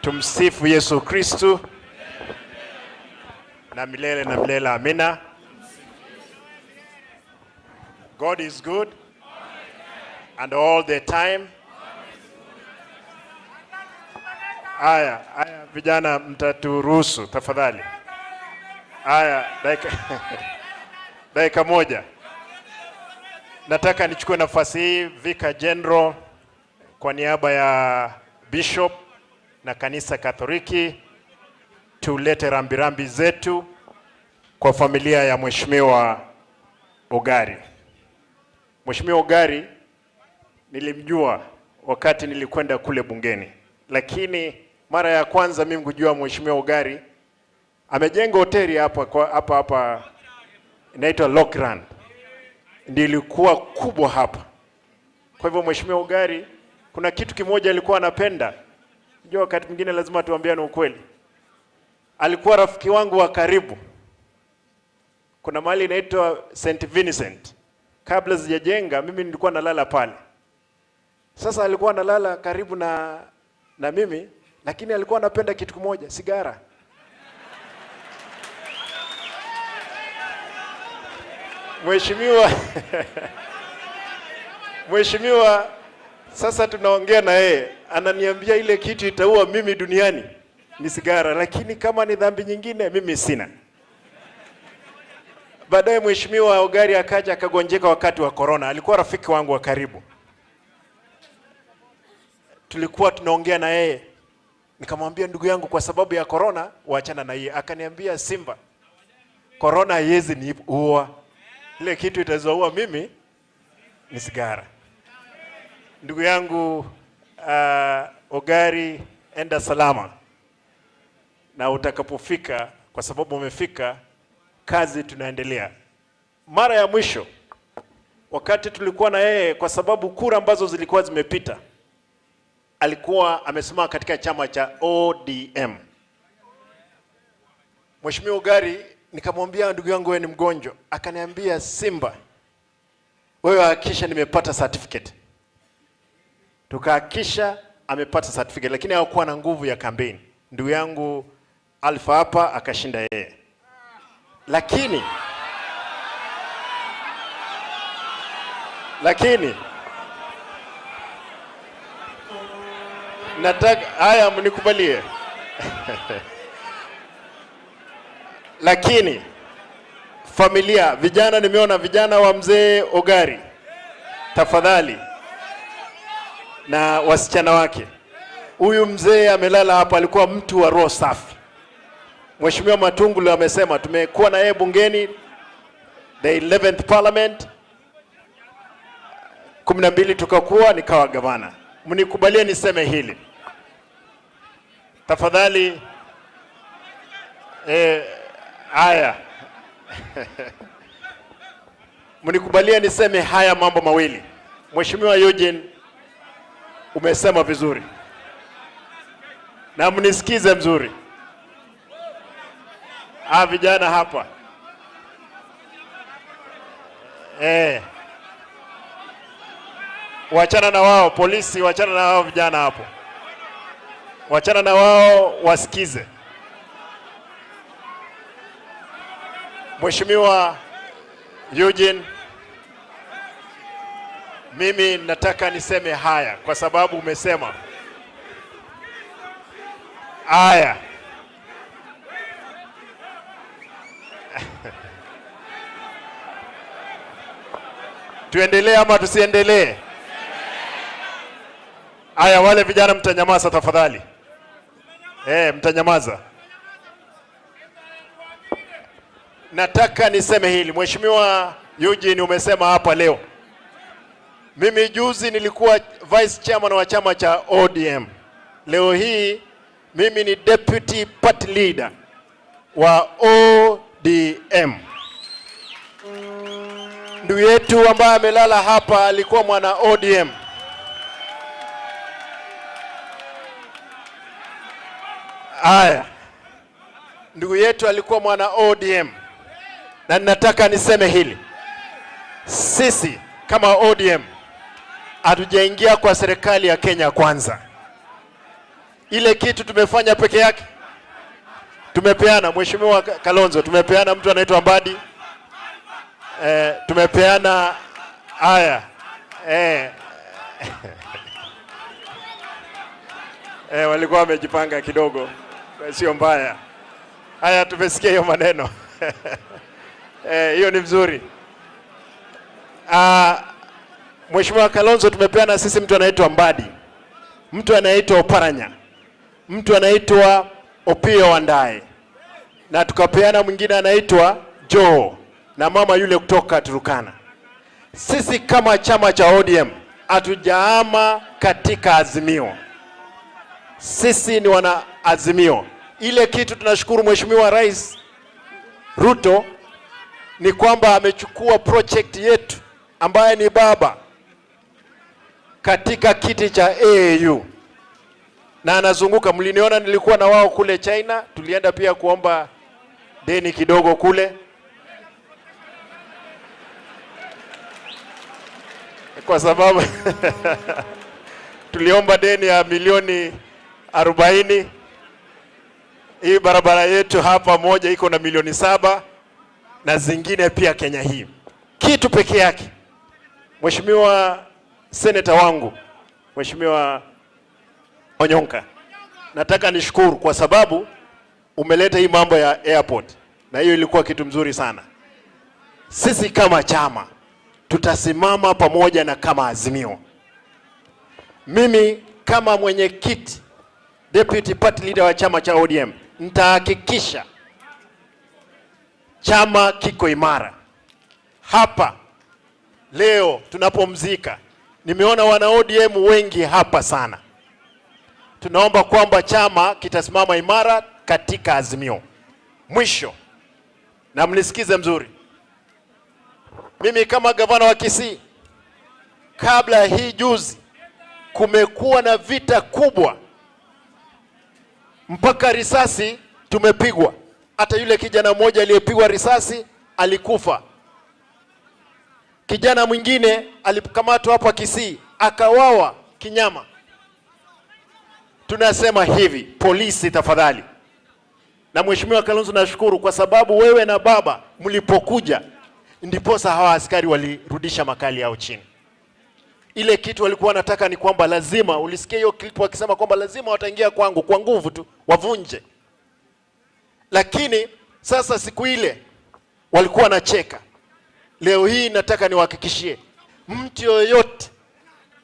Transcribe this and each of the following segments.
Tumsifu Yesu Kristu na milele na milele, amina. God is good and all the time. Aya, aya, vijana mtaturuhusu tafadhali. Aya, dakika dakika moja. Nataka nichukue nafasi hii, Vicar General, kwa niaba ya Bishop na Kanisa Katoliki, tulete rambirambi zetu kwa familia ya Mheshimiwa Ogari. Mheshimiwa Ogari nilimjua wakati nilikwenda kule bungeni, lakini mara ya kwanza mimi kujua Mheshimiwa Ogari amejenga hoteli hapa hapa hapa inaitwa Lockland, ndio ilikuwa kubwa hapa. Kwa hivyo Mheshimiwa Ogari kuna kitu kimoja alikuwa anapenda. Unajua wakati mwingine lazima tuambiane ukweli. Alikuwa rafiki wangu wa karibu. Kuna mahali inaitwa St Vincent, kabla sijajenga mimi nilikuwa nalala pale. Sasa alikuwa analala karibu na mimi, lakini alikuwa anapenda kitu kimoja, sigara. Mheshimiwa Mheshimiwa, sasa tunaongea na yeye, ananiambia ile kitu itaua mimi duniani ni sigara, lakini kama ni dhambi nyingine mimi sina. Baadaye Mheshimiwa Ogari akaja akagonjeka wakati wa corona. Alikuwa rafiki wangu wa karibu, tulikuwa tunaongea na yeye, nikamwambia ndugu yangu, kwa sababu ya corona waachana na yeye. Akaniambia Simba, corona haiwezi niua, ile kitu itazoua mimi ni sigara. Ndugu yangu Ogari, enda salama, na utakapofika, kwa sababu umefika, kazi tunaendelea. Mara ya mwisho wakati tulikuwa na yeye, kwa sababu kura ambazo zilikuwa zimepita, alikuwa amesimama katika chama cha ODM. Mheshimiwa Ogari, nikamwambia ndugu yangu, wewe ni mgonjwa. Akaniambia Simba, wewe hakikisha nimepata certificate. Tukahakikisha amepata certificate, lakini hakuwa na nguvu ya kampeni. Ndugu yangu Alfa hapa akashinda yeye, lakini nataka haya mnikubalie lakini familia, vijana, nimeona vijana wa mzee Ogari, tafadhali, na wasichana wake. Huyu mzee amelala hapa, alikuwa mtu wa roho safi. Mheshimiwa Matungulu amesema tumekuwa na yeye bungeni the 11th parliament 12 tukakuwa nikawa gavana. Mnikubalie niseme hili tafadhali. Haya mnikubalie niseme haya mambo mawili. Mheshimiwa Eugene, umesema vizuri na mnisikize mzuri. Vijana hapa wachana na wao polisi, wachana na wao vijana hapo, wachana na wao wasikize. Mheshimiwa Eugene, mimi nataka niseme haya kwa sababu umesema haya. Tuendelee ama tusiendelee? Haya, wale vijana mtanyamaza tafadhali. Mtanyamaza. Nataka niseme hili. Mheshimiwa Eugene, umesema hapa leo. Mimi juzi nilikuwa vice chairman wa chama cha ODM. Leo hii mimi ni deputy party leader wa ODM. Ndugu yetu ambaye amelala hapa alikuwa mwana ODM. Haya, ndugu yetu alikuwa mwana ODM, na ninataka niseme hili, sisi kama ODM Hatujaingia kwa serikali ya Kenya Kwanza. Ile kitu tumefanya peke yake, tumepeana, Mheshimiwa Kalonzo, tumepeana mtu anaitwa Mbadi, tumepeana haya, walikuwa wamejipanga kidogo, sio mbaya. Haya, tumesikia hiyo maneno, hiyo ni mzuri. Mheshimiwa Kalonzo, tumepeana sisi mtu anaitwa Mbadi, mtu anaitwa Oparanya, mtu anaitwa Opiyo Wandayi, na tukapeana mwingine anaitwa Joe na mama yule kutoka Turkana. Sisi kama chama cha ODM hatujahama katika Azimio. Sisi ni wana Azimio. Ile kitu tunashukuru Mheshimiwa Rais Ruto ni kwamba amechukua project yetu ambaye ni baba katika kiti cha AU na anazunguka. Mliniona nilikuwa na wao kule China, tulienda pia kuomba deni kidogo kule, kwa sababu tuliomba deni ya milioni 40. Hii barabara yetu hapa moja iko na milioni 7 na zingine pia Kenya hii. Kitu peke yake, Mheshimiwa Seneta wangu, Mheshimiwa Onyonka, nataka nishukuru kwa sababu umeleta hii mambo ya airport, na hiyo ilikuwa kitu mzuri sana. Sisi kama chama tutasimama pamoja na kama Azimio. Mimi kama mwenyekiti, deputy party leader wa chama cha ODM, nitahakikisha chama kiko imara. Hapa leo tunapomzika, nimeona wana ODM wengi hapa sana. Tunaomba kwamba chama kitasimama imara katika Azimio. Mwisho, na mnisikize mzuri, mimi kama gavana wa Kisii, kabla hii juzi kumekuwa na vita kubwa mpaka risasi tumepigwa. Hata yule kijana mmoja aliyepigwa risasi alikufa. Kijana mwingine alikamatwa hapa Kisii akawawa kinyama. Tunasema hivi, polisi tafadhali. Na Mheshimiwa Kalonzo, nashukuru kwa sababu wewe na baba mlipokuja, ndiposa hawa askari walirudisha makali yao chini. Ile kitu walikuwa wanataka ni kwamba lazima, ulisikia hiyo clip wakisema kwamba lazima wataingia kwangu kwa nguvu tu wavunje. Lakini sasa siku ile walikuwa wanacheka. Leo hii nataka niwahakikishie, mtu yoyote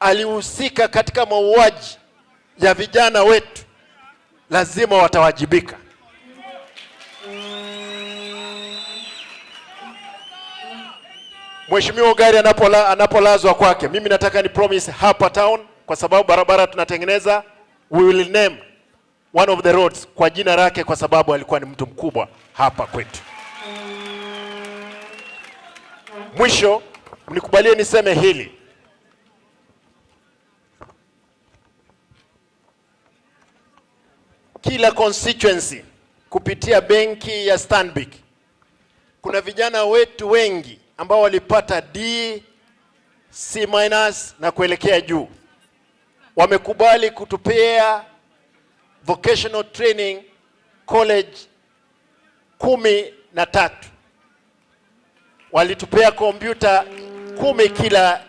alihusika katika mauaji ya vijana wetu lazima watawajibika. Mheshimiwa Gari anapolazwa kwake, mimi nataka ni promise hapa town, kwa sababu barabara tunatengeneza, we will name one of the roads kwa jina lake, kwa sababu alikuwa ni mtu mkubwa hapa kwetu. Mwisho, mnikubalie niseme hili. Kila constituency kupitia benki ya Stanbic kuna vijana wetu wengi ambao walipata D, C minus na kuelekea juu, wamekubali kutupea vocational training college 13. Walitupea kompyuta 10 kila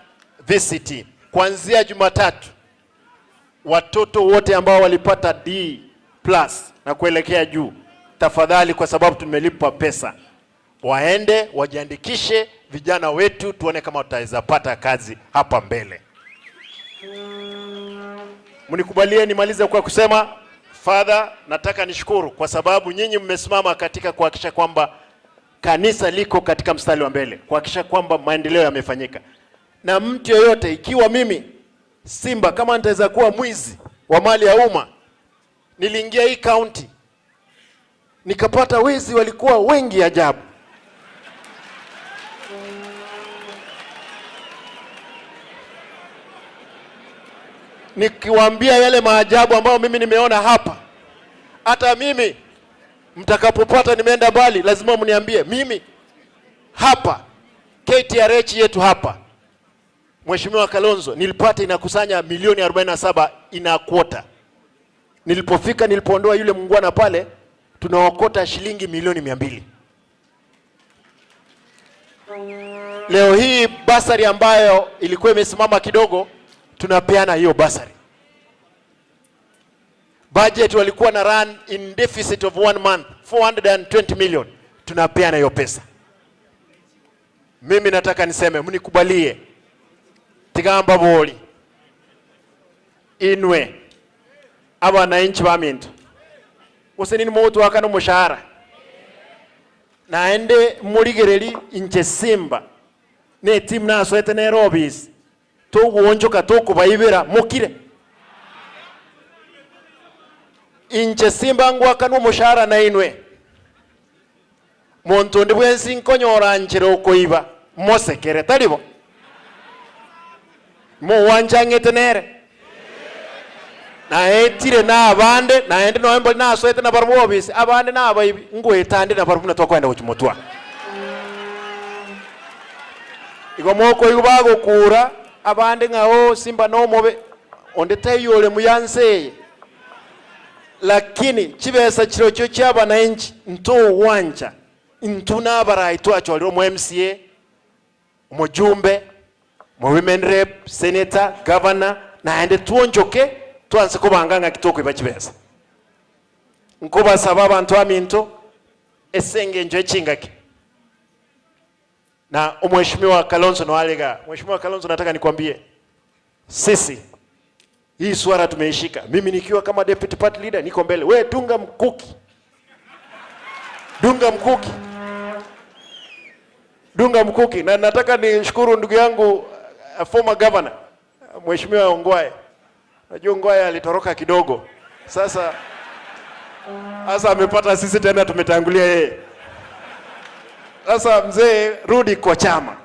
VCT. Kuanzia Jumatatu watoto wote ambao walipata D plus na kuelekea juu, tafadhali, kwa sababu tumelipa pesa, waende wajiandikishe vijana wetu, tuone kama tutaweza pata kazi hapa mbele. Mnikubalie nimalize kwa kusema, Father, nataka nishukuru kwa sababu nyinyi mmesimama katika kuhakikisha kwamba kanisa liko katika mstari wa mbele, kuhakikisha kwamba maendeleo yamefanyika. Na mtu yoyote, ikiwa mimi Simba kama nitaweza kuwa mwizi wa mali ya umma, niliingia hii county nikapata wezi walikuwa wengi ajabu. Nikiwaambia yale maajabu ambayo mimi nimeona hapa, hata mimi mtakapopata nimeenda mbali, lazima mniambie. Mimi hapa KTRH yetu hapa Mheshimiwa Kalonzo, nilipata inakusanya milioni 47 ina quarter. Nilipofika, nilipoondoa yule mungwana pale, tunaokota shilingi milioni 200. Leo hii bursary ambayo ilikuwa imesimama kidogo, tunapeana hiyo bursary. Budget walikuwa na run in deficit of one month 420 million, tunapeana hiyo pesa. Mimi nataka niseme, mnikubalie tigamba boli inwe abananchi baminto usenini mutwaka nomushahara naende murigereri inche Simba ne team nasoete Nairobi tuguonjoka tukubaibira mukire inche Simba ngwaka nomushahara na inwe muntu ndi bwensi nkonyora nchera okoiba mosekere taribo muwanchang'ete nere naetire na abande naende noe mbori nasoete na barabwo obisi abande na abaibi ngwetande na barabwo twakwenda gochimotwa igo mokoigwa bagokura abande ng'a o Simba nomobe onde taiyo muyanse lakini chibesa chirochio chia abananchi ntogwancha intu nabarai twachorire omo MCA, omojumbe, mo women rep, senator, governor, naende tuonjoke twanse kobanga ng'aki tokoiba chibesa. Nkobasaba abantu aminto ase eng'encho echingaki na Mheshimiwa Kalonzo Noalega. Mheshimiwa Kalonzo, nataka nikwambie sisi hii swara tumeishika. Mimi nikiwa kama deputy party leader niko mbele. We dunga mkuki, dunga mkuki, dunga mkuki. Na nataka nishukuru ndugu yangu former governor Mheshimiwa Ongwae. Najua Ongwae alitoroka kidogo, sasa sasa amepata sisi tena tumetangulia yeye. Sasa mzee, rudi kwa chama,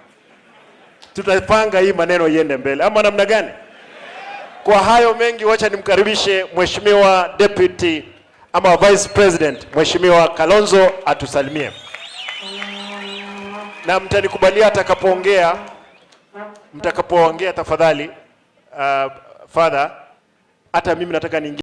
tutapanga hii maneno iende mbele, ama namna gani? Kwa hayo mengi, wacha nimkaribishe Mheshimiwa Deputy ama Vice President Mheshimiwa Kalonzo atusalimie, na mtanikubalia atakapoongea, mtakapoongea tafadhali, father, hata mimi nataka niingie.